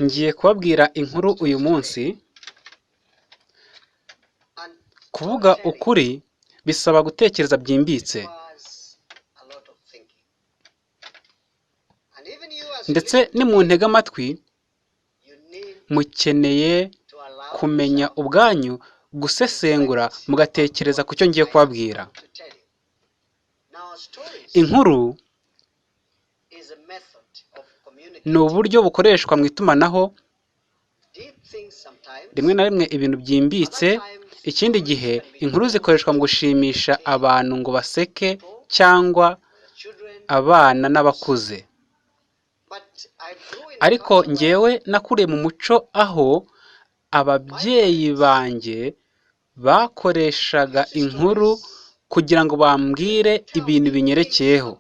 Ngiye kubabwira inkuru uyu munsi. Kuvuga ukuri bisaba gutekereza byimbitse, ndetse nimuntega amatwi mukeneye kumenya ubwanyu gusesengura mugatekereza ku cyo ngiye kubabwira. Inkuru ni uburyo bukoreshwa mu itumanaho, rimwe na rimwe ibintu byimbitse, ikindi gihe inkuru zikoreshwa mu gushimisha abantu ngo baseke cyangwa abana n'abakuze. Ariko njyewe nakuriye mu muco aho ababyeyi banjye bakoreshaga inkuru kugira ngo bambwire ibintu binyerekeyeho.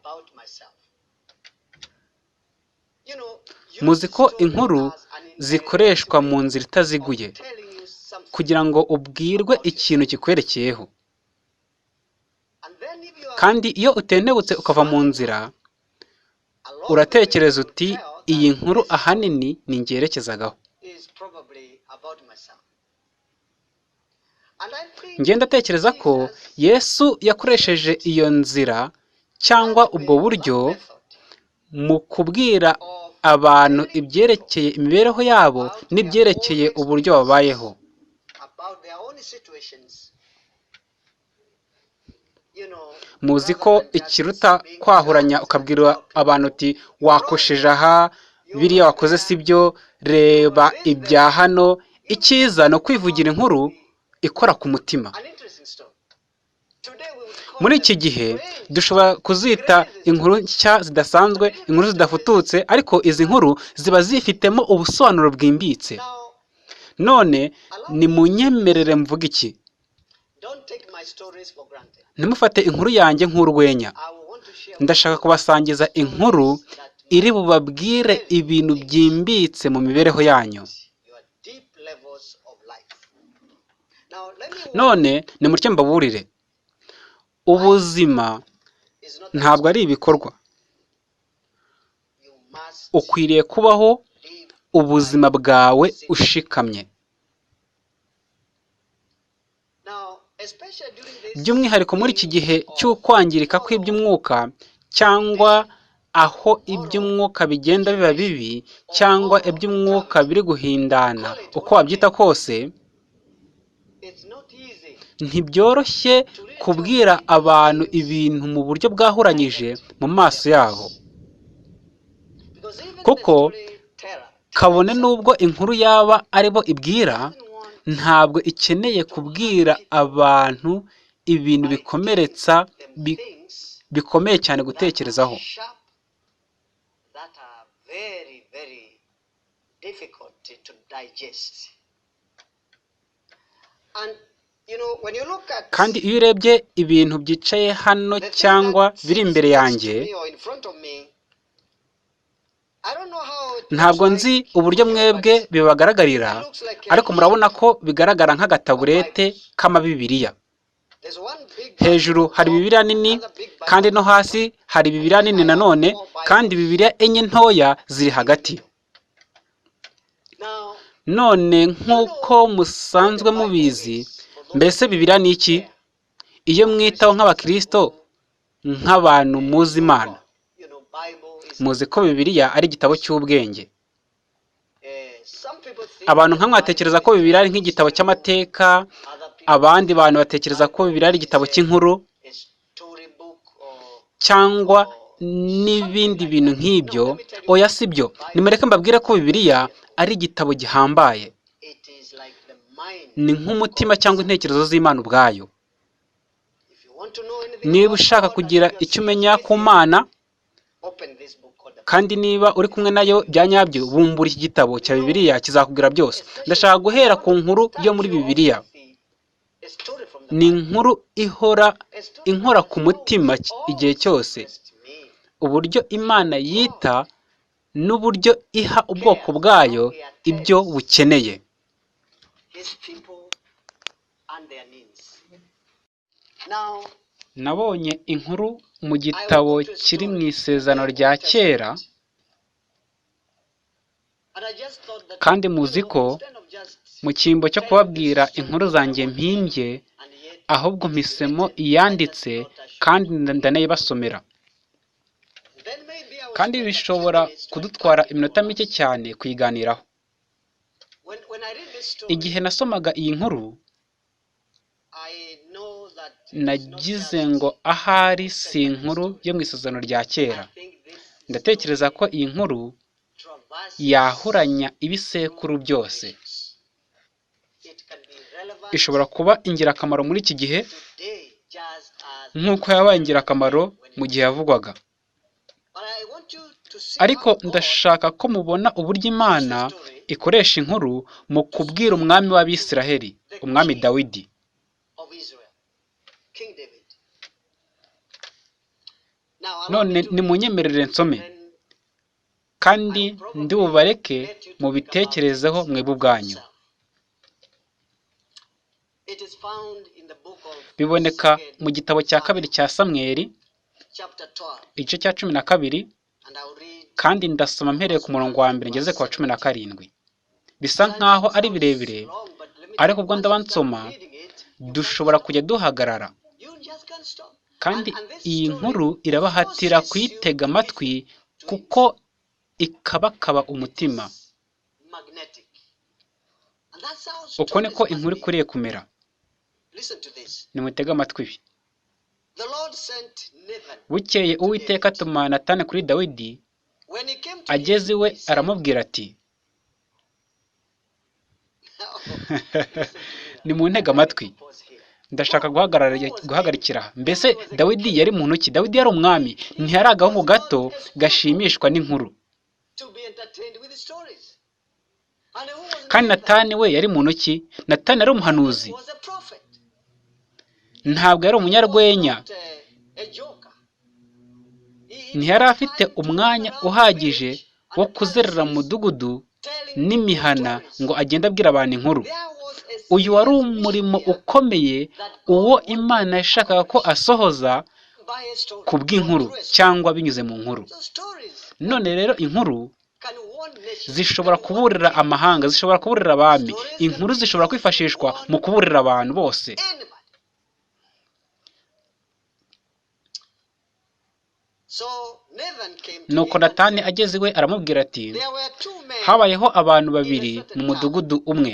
Muzi ko inkuru zikoreshwa mu nzira itaziguye kugira ngo ubwirwe ikintu kikwerekeyeho. Kandi iyo utentebutse ukava mu nzira, uratekereza uti iyi nkuru ahanini ni njye yerekezagaho. Njye ndatekereza ko Yesu yakoresheje iyo nzira cyangwa ubwo buryo mu kubwira abantu ibyerekeye imibereho yabo n'ibyerekeye uburyo babayeho. Muzi ko ikiruta kwahuranya ukabwira abantu uti wakosheje aha, biriya wakoze si byo, reba ibya hano. Icyiza ni ukwivugira inkuru ikora ku mutima. Muri iki gihe dushobora kuzita inkuru nshya zidasanzwe, inkuru zidafututse, ariko izi nkuru ziba zifitemo ubusobanuro bwimbitse. None nimunyemerere mvuge iki? Ntimufate inkuru yanjye nk'urwenya. Ndashaka kubasangiza inkuru iri bubabwire ibintu byimbitse mu mibereho yanyu. None nimutyo mbaburire, ubuzima ntabwo ari ibikorwa. Ukwiriye kubaho ubuzima bwawe ushikamye. By'umwihariko muri iki gihe cy'ukwangirika kw'iby'umwuka, cyangwa aho iby'umwuka bigenda biba bibi, cyangwa iby'umwuka biri guhindana, uko wabyita kose, ntibyoroshye kubwira abantu ibintu mu buryo bwahuranyije mu maso yabo. Kuko kabone n'ubwo inkuru yaba aribo ibwira, ntabwo ikeneye kubwira abantu ibintu bikomeretsa bikomeye cyane gutekerezaho. Kandi iyo urebye ibintu byicaye hano cyangwa biri imbere yanjye, ntabwo nzi uburyo mwebwe bibagaragarira, ariko murabona ko bigaragara nk'agataburete k'amabibiriya. Hejuru hari bibiliya nini, kandi no hasi hari bibiliya nini nanone, kandi bibiliya enye ntoya ziri hagati. None nk'uko musanzwe mubizi, mbese bibiliya ni iki? Iyo mwitaho nk'abakristo, nk'abantu muzi Imana, muzi ko bibiliya ari igitabo cy'ubwenge. Abantu nka mwatekereza ko bibiliya ari nk'igitabo cy'amateka, abandi bantu batekereza ko bibiliya ari igitabo cy'inkuru, cyangwa n'ibindi bintu nk'ibyo. Oya, si byo. Nimureke mbabwire ko bibiliya ari igitabo gihambaye. Ni nk'umutima cyangwa intekerezo z'Imana ubwayo. Niba ushaka kugira icyo umenya ku Mana, kandi niba uri kumwe nayo bya nyabyo, bumbura iki gitabo cya bibiliya kizakubwira byose. Ndashaka guhera ku nkuru yo muri bibiliya. Ni inkuru ihora inkora ku mutima igihe cyose, uburyo Imana yita n'uburyo iha ubwoko bwayo ibyo bukeneye. Nabonye inkuru mu gitabo kiri mu Isezerano rya Kera, Kandi muzi ko mu cyimbo cyo kubabwira inkuru zanjye mpimbye, ahubwo mpisemo iyanditse kandi ndanayibasomera. Kandi bishobora kudutwara iminota mike cyane kuyiganiraho. Igihe nasomaga iyi nkuru, nagize ngo ahari si inkuru yo mu Isezerano rya Kera. Ndatekereza ko iyi nkuru yahuranya ibisekuru byose. Ishobora kuba ingirakamaro muri iki gihe nk'uko yabaye ingirakamaro mu gihe yavugwaga. Ariko ndashaka ko mubona uburyo Imana ikoresha inkuru mu kubwira umwami w'Abisiraheli, umwami Dawidi. None nimunyemerere nsome, kandi ndibubareke mubitekerezeho mwebwe ubwanyu. Biboneka mu gitabo cya kabiri cya Samweli, igice cya 12, kandi ndasoma mpereye ku murongo wa 1 ngeze ku wa 17. Bisa nkaho ari birebire, ariko ubwo ndaba nsoma, dushobora kujya duhagarara. Kandi iyi nkuru irabahatira kuyitega amatwi kuko ikabakaba umutima. Uko niko inkuru ikwiriye kumera. Nimutege amatwi ibi. Bukeye Uwiteka atuma Natani kuri Dawidi, ageze iwe aramubwira ati, nimuntege amatwi, ndashaka guhagarikira aha. Mbese Dawidi yari muntu ki? Dawidi yari umwami, ntiyari agahungu gato gashimishwa n'inkuru. Kandi Natani we yari muntu ki? Natani yari umuhanuzi, ntabwo yari umunyarwenya, ntiyari afite umwanya uhagije wo kuzerera mu mudugudu n'imihana ngo agende abwira abantu inkuru. Uyu wari umurimo ukomeye uwo Imana yashakaga ko asohoza ku bw'inkuru cyangwa binyuze mu nkuru. None rero inkuru zishobora kuburira amahanga, zishobora kuburira abami, inkuru zishobora kwifashishwa mu kuburira abantu bose. Nuko Natani ageze iwe aramubwira ati, habayeho abantu babiri mu mudugudu umwe.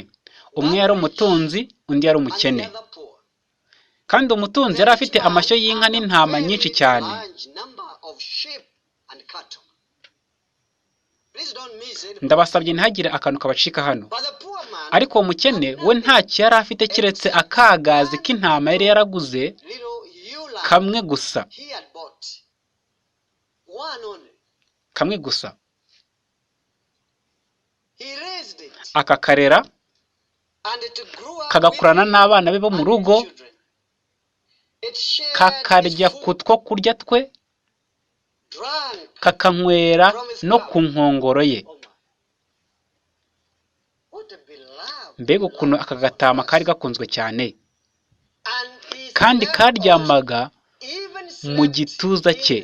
Umwe yari umutunzi, undi yari umukene. Kandi umutunzi yari afite amashyo y'inka n'intama nyinshi cyane. Ndabasabye ntihagire akantu kabacika hano. Ariko uwo mukene we ntacyo yari afite keretse akagazi k'intama yari yaraguze kamwe gusa. Kamwe gusa. Akakarera, kagakurana n'abana be bo mu rugo, kakarya ku two kurya twe, kakanywera no ku nkongoro ye. Mbega ukuntu aka gatama kari gakunzwe cyane! Kandi karyamaga mu gituza cye.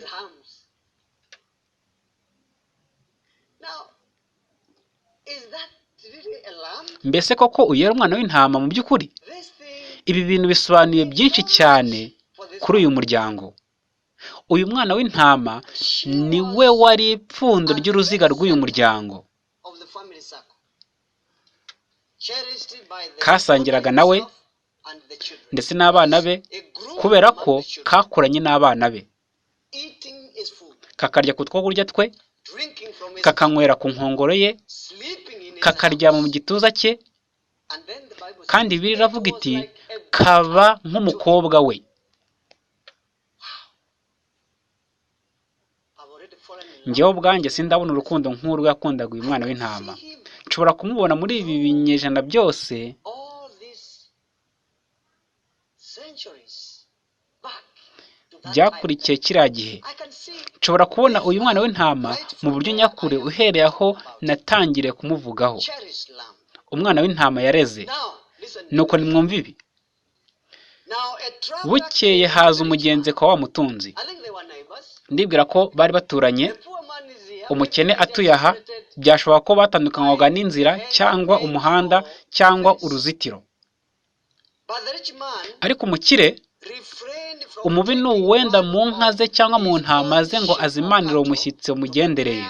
Mbese koko uyu yari umwana w'intama mu by'ukuri? Ibi bintu bisobanuye byinshi cyane kuri uyu muryango. Uyu mwana w'intama ni we wari ipfundo ry'uruziga rw'uyu muryango. Kasangiraga nawe ndetse n'abana be, kubera ko kakuranye n'abana be. Kakarya ku two kurya twe, kakanywera ku nkongoro ye, kakaryama mu gituza cye. Kandi Bibiliya iravuga iti, kaba nk'umukobwa we. Njyewe ubwanjye sindabona urukundo nk'urwo yakundaga uyu mwana w'intama. Nshobora kumubona muri ibi binyejana byose byakurikiye kiriya gihe. Nshobora kubona uyu mwana w'intama mu buryo nyakuri uhereye aho natangiriye kumuvugaho. Umwana w'intama yareze. Nuko nimwumve ibi. Bukeye haza umugenzi kwa wa mutunzi. Ndibwira ko bari baturanye. Umukene atuye aha, byashoboka ko batandukanywaga n'inzira cyangwa umuhanda cyangwa uruzitiro. Ariko umukire, umubi ni uwenda mu nka ze cyangwa mu ntama ze ngo azimanire uwo mushyitsi wamugendereye.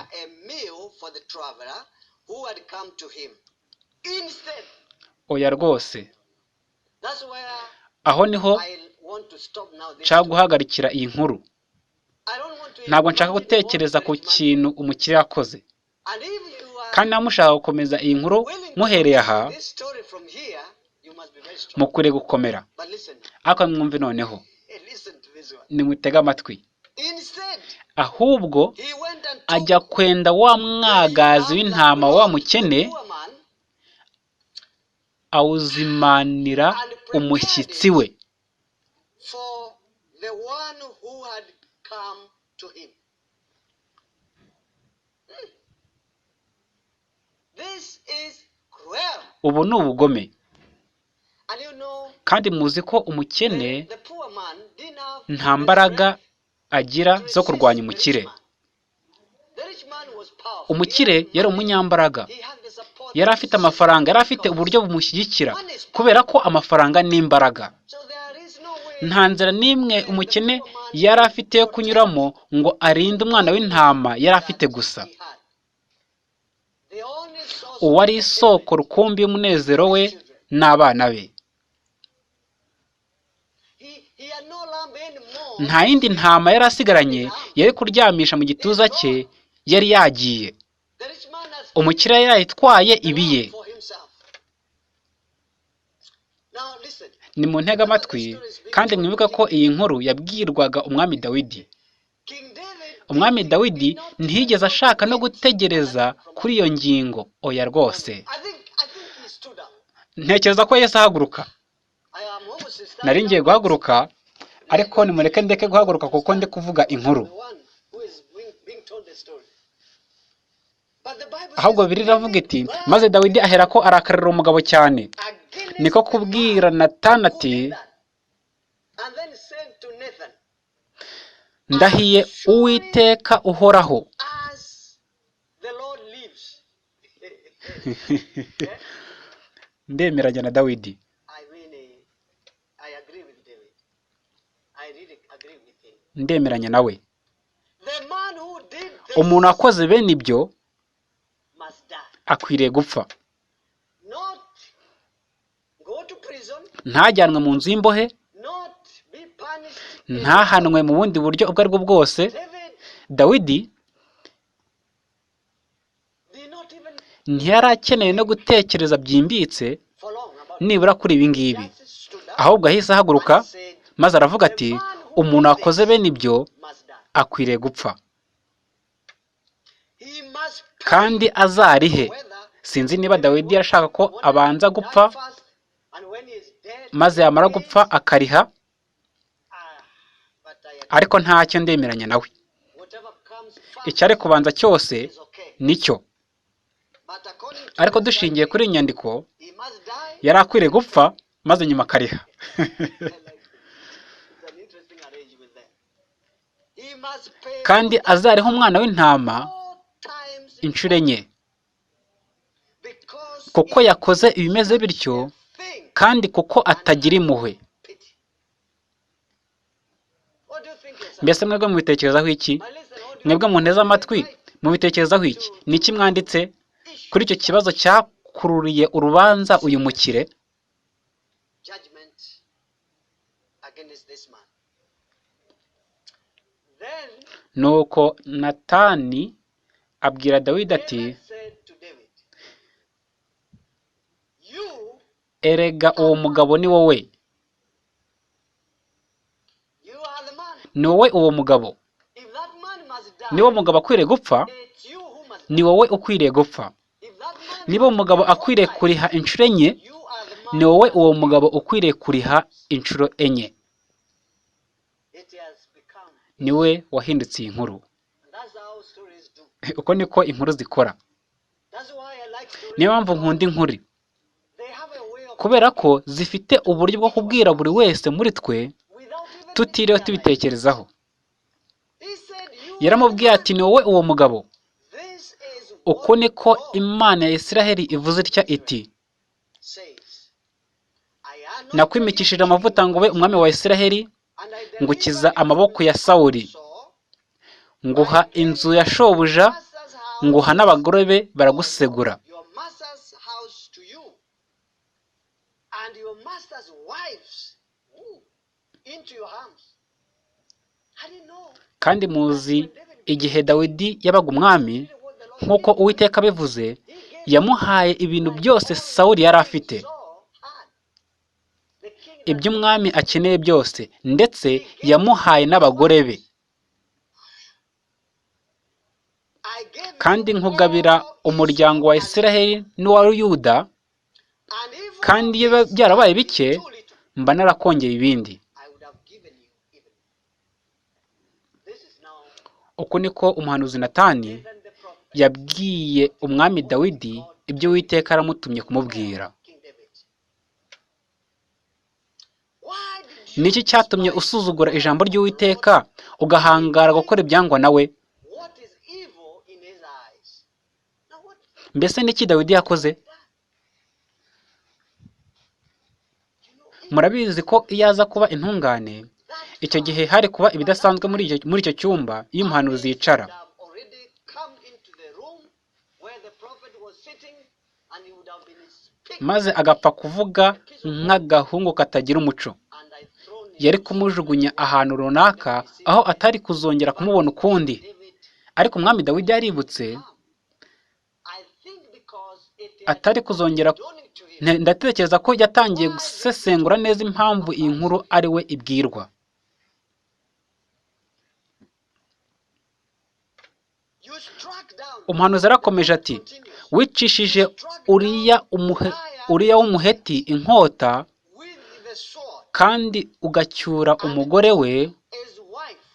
Oya rwose, aho niho nshaka guhagarikira iyi nkuru. Ntabwo nshaka gutekereza ku kintu umukire yakoze. Kandi niba mushaka gukomeza iyi nkuru muhereye aha, mukwiriye gukomera. Ariko mwumve noneho, nimutege amatwi. Ahubwo ajya kwenda wa mwagazi w'intama wa mukene, awuzimanira umushyitsi we. Ubu ni ubugome. Kandi muzi ko umukene nta mbaraga agira zo kurwanya umukire. Umukire yari umunyambaraga, yari afite amafaranga, yari afite uburyo bumushyigikira, kubera ko amafaranga ni imbaraga. Nta nzira n'imwe umukene yari afite yo kunyuramo ngo arinde umwana w'intama yari afite gusa. Uwari isoko rukumbi y'umunezero we n'abana be. Nta yindi ntama yari asigaranye yari kuryamisha mu gituza cye, yari yagiye. Umukire yari yayitwaye ibiye. Nimuntege amatwi kandi mwibuke ko iyi nkuru yabwirwaga umwami Dawidi. Umwami Dawidi ntiyigeze ashaka no gutegereza kuri iyo ngingo, oya rwose. Ntekereza ko yahise ahaguruka. Nari ngiye guhaguruka, ariko nimureke ndeke guhaguruka kuko ndi kuvuga inkuru. Ahubwo Bibiliya iravuga iti, maze Dawidi aherako arakarira umugabo cyane. Niko kubwira Natani ati, ndahiye Uwiteka uhoraho. Ndemeranya na Dawidi. Ndemeranya nawe. Umuntu wakoze bene ibyo akwiriye gupfa. Ntajyanwe mu nzu y'imbohe, ntahanwe mu bundi buryo ubwo aribwo bwose. Dawidi ntiyari akeneye no gutekereza byimbitse nibura kuri ibi ngibi, ahubwo ahise ahaguruka maze aravuga ati, umuntu wakoze bene ibyo akwiriye gupfa, kandi azarihe. Sinzi niba Dawidi yarashaka ko abanza gupfa, maze yamara gupfa akariha, ariko ntacyo ndemeranya nawe. Icyari kubanza cyose nicyo. Ariko dushingiye kuri iyi nyandiko, yari akwiriye gupfa maze nyuma akariha. Kandi azariho umwana w'intama inshuro enye, kuko yakoze ibimeze bityo, kandi kuko atagira impuhwe. Mbese mwebwe mubitekerezaho iki? Mwebwe munteze amatwi mubitekerezaho iki? Ni iki mwanditse kuri icyo kibazo cyakururiye urubanza uyu mukire? Nuko Natani abwira Dawidi ati, erega uwo mugabo ni wowe. Ni wowe uwo mugabo. Niba umugabo akwiriye gupfa, ni wowe ukwiriye gupfa. Niba umugabo akwiriye kuriha inshuro enye, ni wowe uwo mugabo ukwiriye kuriha inshuro enye. Niwe wahindutse iyi nkuru. Uko niko inkuru zikora. Niyo mpamvu nkunda inkuru, kubera ko zifite uburyo bwo kubwira buri wese muri twe tutiriwe tubitekerezaho. Yaramubwiye ati, ni wowe uwo mugabo. Uku niko Imana ya Isiraheli ivuze itya iti: Nakwimikishije amavuta ngo ube umwami wa Isiraheli, ngukiza amaboko ya Sawuli, nguha inzu ya shobuja, nguha n'abagore be baragusegura. Your master's house to you and your master's wives, ooh, into your hands. I didn't know. Kandi muzi igihe Dawidi yabaga umwami, nk'uko Uwiteka abivuze, yamuhaye ibintu byose Sawuli yari afite, Saul had. The king ibyo umwami akeneye byose, ndetse yamuhaye n'abagore be. I gave Kandi you nkugabira all umuryango wa Isiraheli n'uwa Yuda, and even kandi iyo biba byarabaye bike, too little, mba narakongeye ibindi. I would have given you even. This is now Uku niko umuhanuzi Natani Nathan the prophet, yabwiye umwami Dawidi ibyo Uwiteka aramutumye kumubwira. King David. Why did you Ni iki cyatumye usuzugura ijambo ry'Uwiteka, ugahangara gukora ibyangwa nawe? What is evil in his eyes? Now what Mbese ni iki Dawidi yakoze? Murabizi ko iyo aza kuba intungane, icyo gihe hari kuba ibidasanzwe muri icyo cyumba iyo umuhanuzi yicara. would have already come into the room where the prophet was sitting and he would have been speaking Maze agapfa kuvuga nk'agahungu katagira umuco. and I thrown him. Yari kumujugunya ahantu runaka aho atari kuzongera kumubona ukundi. David Ariko umwami Dawidi yaributse I think because it had atari kuzongera dawning to him Ndatekereza ko yatangiye gusesengura neza impamvu iyi nkuru ari we ibwirwa. You struck down Umuhanuzi yarakomeje ati: continues Wicishije Uriya w'Umuheti inkota, with the sword kandi ugacyura umugore we, his wife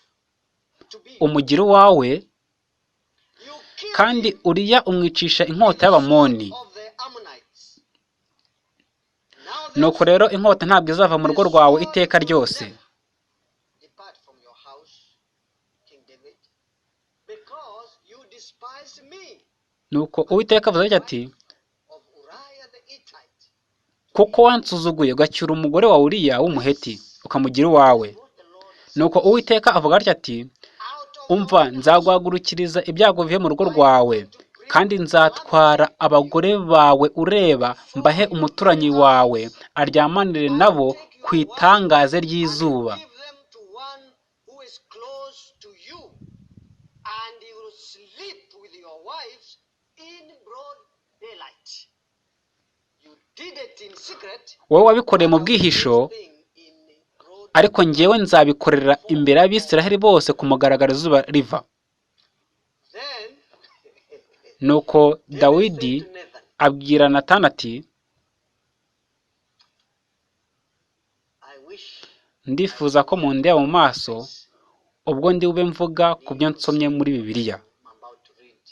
to be. umugira uwawe, You killed kandi him Uriya umwicisha inkota y'Abamoni. of the Ammonites. Now Nuko rero inkota ntabwo izava mu rugo rwawe iteka ryose. depart from your house, King David, because you despised me Nuko Uwiteka avuze atya ati: of Uriah the Hittite. Kuko wansuzuguye ugacyura umugore wa Uriya w'Umuheti ukamugira uwawe. What the Lord Nuko Uwiteka avuga atya ati: out of Umva, nzaguhagurukiriza ibyago bive mu rugo rwawe, kandi nzatwara abagore bawe ureba, mbahe umuturanyi wawe aryamanire nabo ku itangaze ry'izuba. give them to one who is close to you, and he will sleep with your wives in broad daylight. You did it in secret, Wowe wabikoreye mu bwihisho, thing in broad ariko njyewe nzabikorera imbere y'Abisiraheli bose ku mugaragaro izuba riva. Then Nuko Dawidi said to Nathan, abwira Natani ati: I wish Ndifuza ko mundeba mu maso ubwo ndi bube mvuga ku byo nsomye muri Bibiliya. I'm about to read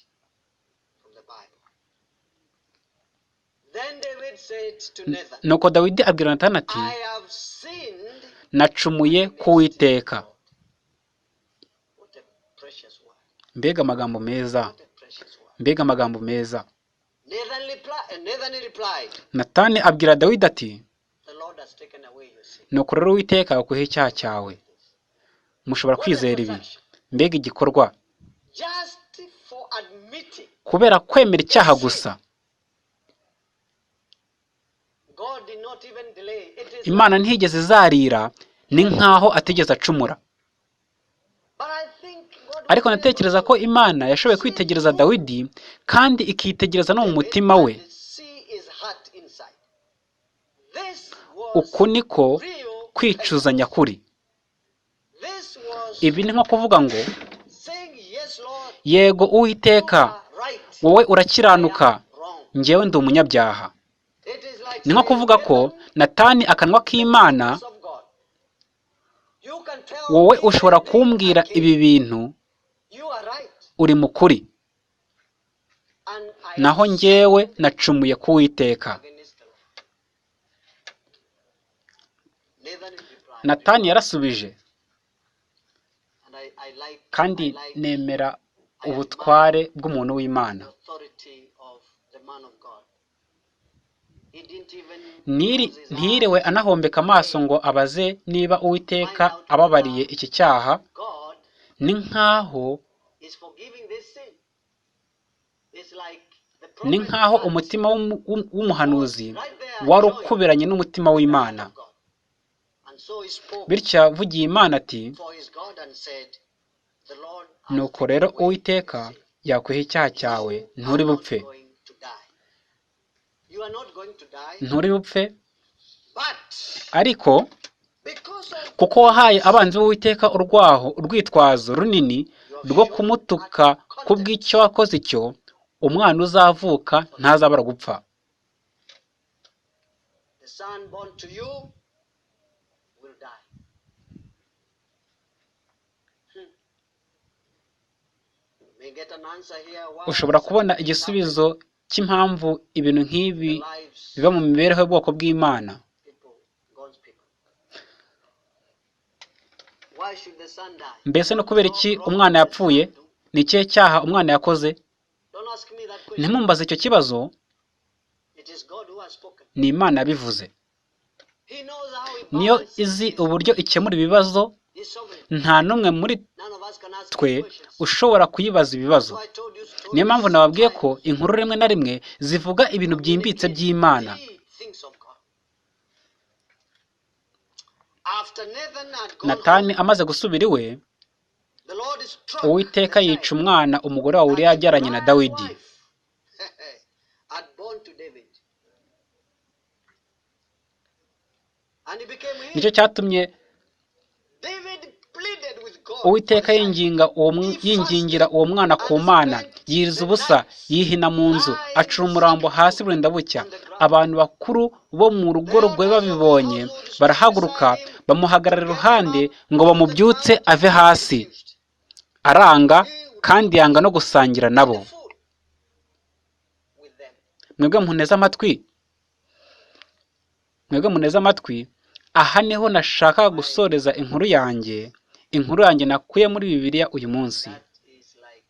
from the Bible. Then David said to Nathan, Nuko Dawidi abwira Natani ati: I have sinned. Nacumuye ku Uwiteka. What a precious word. Mbega amagambo meza, What a precious word. mbega amagambo meza! Nathan replied, Natani abwira Dawidi ati: The Lord has taken away your sin. Nuko rero Uwiteka akuhe icyaha cyawe. Mushobora What a kwizera ibi? transaction. Mbega igikorwa! Just for admitting, Kubera kwemera icyaha gusa, God did not even delay. It is Imana ntiyigeze izarira, ni nkaho atigeze acumura. But I think God Ariko was ndatekereza ko Imana yashoboye kwitegereza Dawidi kandi ikitegereza no mu mutima we. and see his heart inside. This was Uku niko real. kwicuza nyakuri. This was Ibi ni nko kuvuga ngo: saying, Yes, Lord, Yego Uwiteka, you are right. wowe urakiranuka, Wrong. njyewe ndi umunyabyaha. It is like Ni nko saying, kuvuga ko Nathan, Natani akanwa k'Imana, of God. You can tell wowe me ushobora anything, kumbwira king. ibi bintu, You are right. uri mukuri, And I naho have njyewe nacumuye ku Uwiteka. against the Lord. Nathan replied, Natani yarasubije, and I like kandi I like nemera Ubutware bw'umuntu w'Imana. Ntiyiriwe anahombeka amaso ngo abaze niba Uwiteka ababariye iki cyaha. Ni nk'aho umutima w'umuhanuzi wari ukubiranye n'umutima w'Imana. Bityo yavugiye Imana ati: "Nuko rero Uwiteka yakwiha icyaha cyawe, nturi bupfe, nturi bupfe, ariko kuko wahaye abanzi b'Uwiteka urwaho urwitwazo runini rwo kumutuka kubw'icyo wakoze icyo, umwana uzavuka ntazabura gupfa." The son born to you will die. You may get an answer here why Ushobora kubona igisubizo cy'impamvu ibintu nk'ibi the lives biba mu mibereho y'ubwoko bw'Imana. people, God's people. Why should the son die? Mbese no kubera iki umwana yapfuye? Ni ikihe cyaha umwana yakoze? Don't ask me that question. Ntimumbaze icyo kibazo. It is God who has spoken. Ni Imana yabivuze. He knows how he Niyo balances izi his- uburyo ikemura ibibazo. He's sovereign. Nta n'umwe muri None of us can ask twe him questions. ushobora kuyibaza ibibazo. So I told you stories Niyo mpamvu nababwiye ko sometimes inkuru rimwe na rimwe zivuga ibintu byimbitse by'Imana. deep things of God. After Nathan had gone Natani home, amaze gusubira iwe, the Lord struck Uwiteka the yica child umwana umugore wa Uriya that yabyaranye na Uriah's Dawidi. wife had born to David. And he became ill. Nicyo cyatumye David pleaded with God for Uwiteka the child. yingingira uwo mwana ku Mana, yiriza ubusa, yihina mu nzu, acura umurambo hasi burinda bucya. Abantu bakuru bo mu rugo rwe babibonye barahaguruka, bamuhagarara iruhande ngo bamubyutse ave hasi. Aranga, kandi yanga no gusangira nabo. The food with them. Mwebwe munteze amatwi, mwebwe muneze amatwi, aha niho nashaka gusoreza inkuru yanjye, inkuru yanjye nakuye muri Bibiliya uyu munsi. That is like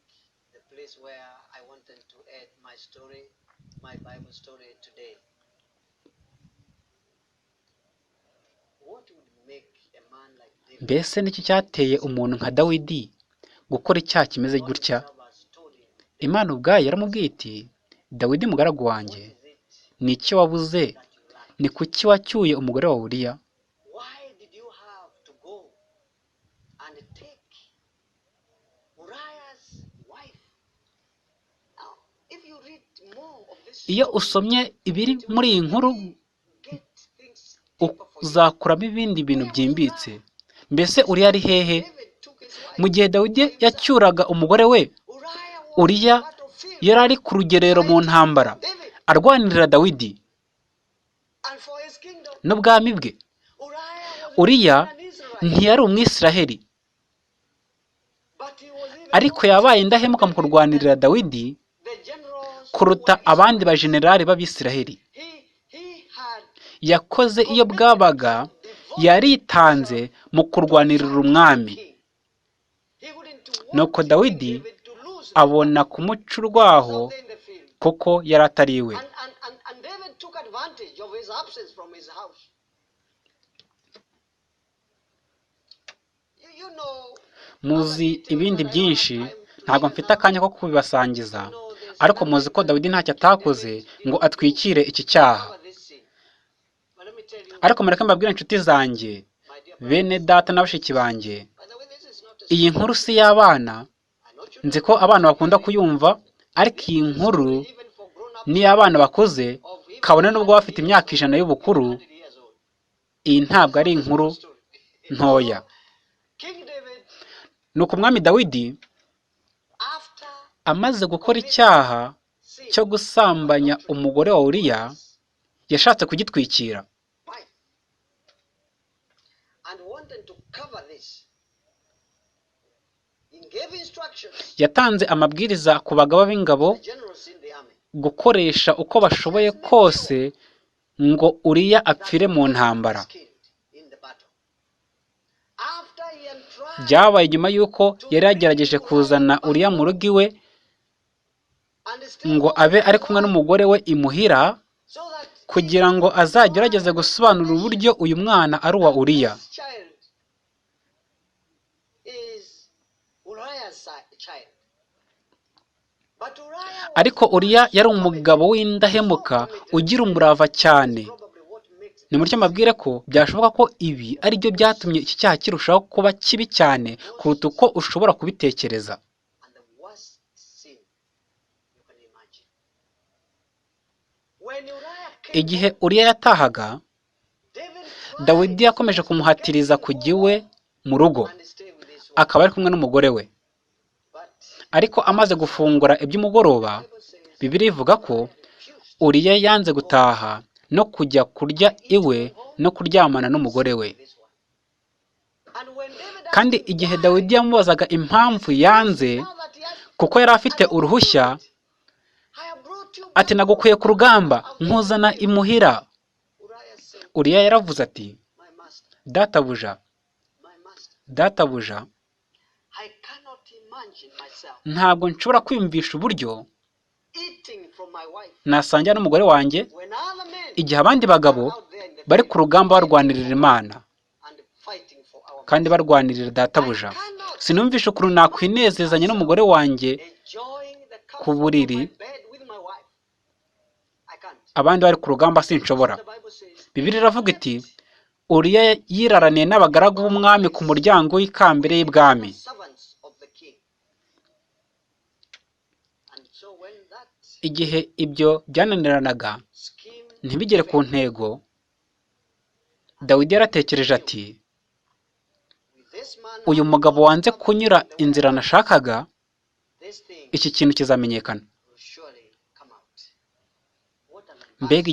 the place where I wanted to add my story, my Bible story today. What would make a man like David? Mbese niki cyateye umuntu nka Dawidi gukora icyaha kimeze God gutya? himself has told him, Imana ubwayo yaramubwiye iti: "Dawidi mugaragu wanjye, what is it ni iki wabuze? that you lack? Ni kuki wacyuye umugore wa Uriya?" Why did you have to go and take Uriah's wife? Now, if you read more of this Iyo story, usomye ibiri it will muri iyi nkuru, really get things deeper for you. uzakuramo ibindi bintu byimbitse. Mbese Uriya ari hehe? David took his wife Mu gihe Dawidi yacyuraga umugore we, Uriah was Uriya on the battlefield yari ari ku rugerero mu ntambara, David arwanirira Dawidi and for his kingdom. n'ubwami bwe. Uriah was Uriya not an Israelite, ntiyari Umwisiraheli, but he was even ariko more yabaye indahemuka mu kurwanirira Dawidi the generals who kuruta were abandi Israelites. bajenerali b'Abisiraheli. He had Yakoze iyo bwabaga, devoted yaritanze mu kurwanirira umwami. king. He wouldn't want Nuko King Dawidi David to lose the abona kumuca urwaho out there in the field. kuko yari atari iwe. And David took advantage of his absence from his house. You know, Muzi ibindi byinshi, ntabwo mfite akanya ko kubibasangiza, ariko muzi ko Dawidi ntacyo atakoze ngo atwikire iki cyaha. cover this sin. But let me tell you, Ariko mureke mbabwire inshuti zanjye, my dear bene data na bashiki banjye, by the way, this is not a iyi nkuru si iy'abana. I know children Nzi ko abana bakunda kuyumva, ariko iyi nkuru even for grown up ni iy'abana bakuze, of even kabone n'ubwo baba bafite imyaka 100 y'ubukuru, 100 years old. iyi ntabwo ari inkuru Story. ntoya. King David, Nuko umwami Dawidi after amaze gukora icyaha sin, cyo gusambanya umugore wa Uriya, yashatse kugitwikira. wife, and wanted to cover this, he gave instructions Yatanze amabwiriza ku bagaba b'ingabo to the generals in the army gukoresha uko bashoboye kose ngo Uriya apfire mu ntambara. was killed in the battle. After he entrusted Byabaye nyuma y'uko yari yagerageje kuzana Uriya mu rugo iwe ngo abe ari kumwe n'umugore we imuhira, kugira ngo azagerageze gusobanura uburyo uyu mwana ari uwa Uriya. Ariko Uriya yari umugabo w'indahemuka ugira umurava cyane. Nimutyo mbabwire ko byashoboka ko ibi ari byo byatumye iki cyaha kirushaho kuba kibi cyane kuruta uko ushobora kubitekereza. Igihe Uriya yatahaga, Dawidi yakomeje kumuhatiriza kujya iwe mu rugo, akaba ari kumwe n'umugore we. Ariko amaze gufungura iby'umugoroba, Bibiliya ivuga ko Uriya yanze gutaha no kujya kurya iwe no kuryamana n'umugore we. Kandi igihe Dawidi yamubazaga impamvu yanze, kuko yari afite uruhushya, ati nagukuye ku rugamba nkuzana imuhira. Uriya yaravuze ati databuja, databuja, ntabwo nshobora kwiyumvisha uburyo nasangira n'umugore wanjye igihe abandi bagabo bari ku rugamba barwanirira Imana kandi barwanirira databuja. Sinumvisha ukuntu nakwinezezanya n'umugore wanjye ku buriri abandi bari ku rugamba, sinshobora. Bibiliya iravuga iti Uriya yiraraniye n'abagaragu b'umwami ku muryango w'ikambere y'ibwami. Igihe ibyo byananiranaga ntibigere ku ntego, Dawidi yaratekereje ati uyu mugabo wanze kunyura inzira nashakaga, iki kintu kizamenyekana. Mbega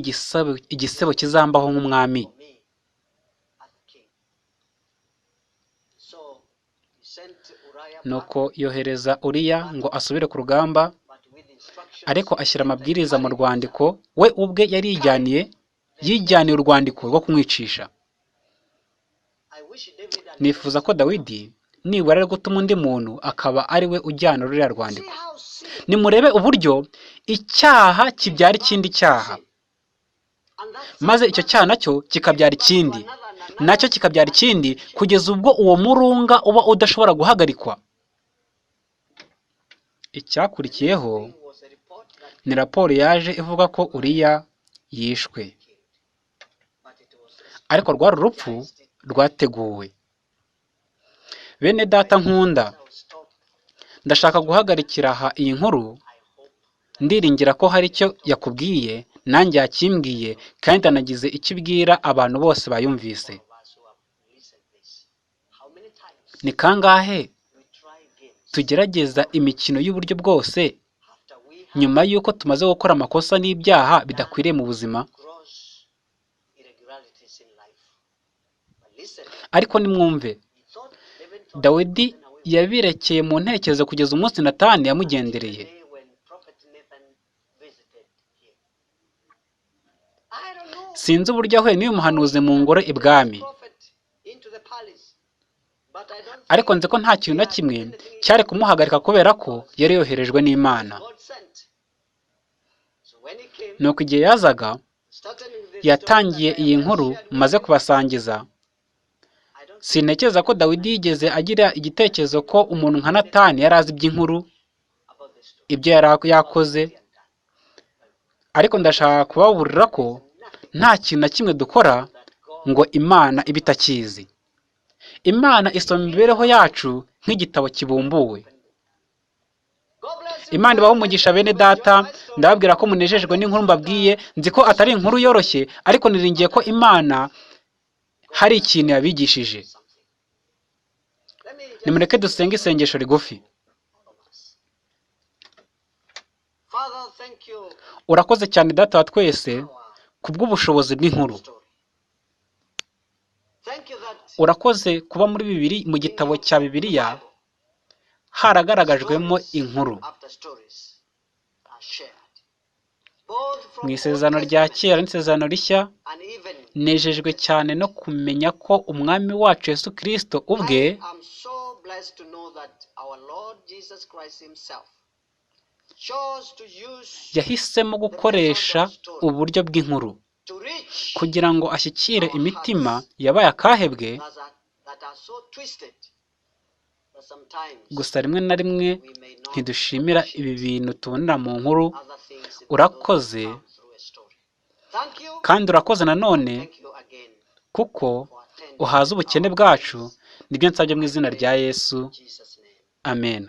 igisebo kizambaho nk'umwami. Nuko yohereza Uriya ngo asubire ku rugamba, ariko ashyira amabwiriza mu rwandiko we ubwe yari yijyaniye urwandiko rwo kumwicisha. Nifuza ko Dawidi nibura ari gutuma undi muntu akaba ari we ujyana ruriya rwandiko. Nimurebe uburyo icyaha kibyara ikindi cyaha, maze icyo cyaha nacyo kikabyara ikindi, nacyo kikabyara ikindi, kugeza ubwo uwo murunga uba udashobora guhagarikwa. Icyakurikiyeho ni raporo yaje ivuga ko Uriya yishwe, ariko rwari urupfu rwateguwe. Bene data nkunda, ndashaka guhagarikira aha iyi nkuru. Ndiringira ko hari icyo yakubwiye, nanjye yakimbwiye, kandi anagize icyo ibwira abantu bose bayumvise. Ni kangahe tugerageza imikino y'uburyo bwose nyuma y'uko tumaze gukora amakosa n'ibyaha bidakwiriye mu buzima? Ariko nimwumve, Dawidi yabirekeye mu ntekerezo kugeza umunsi Natani yamugendereye. Sinzi uburyo yahuye n'uyu muhanuzi mu ngoro ibwami, ariko nzi ko nta kintu na kimwe cyari kumuhagarika kubera ko yari yoherejwe n'Imana. Nuko igihe yazaga, yatangiye iyi nkuru maze kubasangiza. Sintekereza ko Dawidi yigeze agira igitekerezo ko umuntu nka Natani yari azi iby'inkuru, ibyo yari yakoze, ariko ndashaka kubaburira ko nta kintu na kimwe dukora ngo Imana ibe itakizi. Imana isoma imibereho yacu nk'igitabo kibumbuwe. Imana ibahe umugisha bene data, ndababwira ko munejejwe n'inkuru mbabwiye. Nzi ko atari inkuru yoroshye, ariko niringiye ko Imana hari ikintu yabigishije. Nimureke dusenge isengesho rigufi. Urakoze cyane Data wa twese kubw'ubushobozi bw'inkuru. Urakoze kuba muri bibiri mu gitabo cya Bibiliya haragaragajwemo inkuru. Mu isezerano rya kera n'isezerano rishya, nejejwe cyane no kumenya ko Umwami wacu Yesu Kristo ubwe blessed to know that our Lord Jesus Christ himself chose to use Yahisemo gukoresha uburyo bw'inkuru to reach kugira ngo ashyikire imitima yabaye akahebwe. That are so twisted that sometimes Gusa rimwe na rimwe we may not ntidushimira ibi bintu tubonera mu nkuru. Other things that Urakoze. Don't come through a story. Thank you. Kandi urakoze nanone Thank you again kuko for attending uhaza ubukene our bwacu. Nibyo nsabye mu izina rya Yesu. Jesus' name. Amen.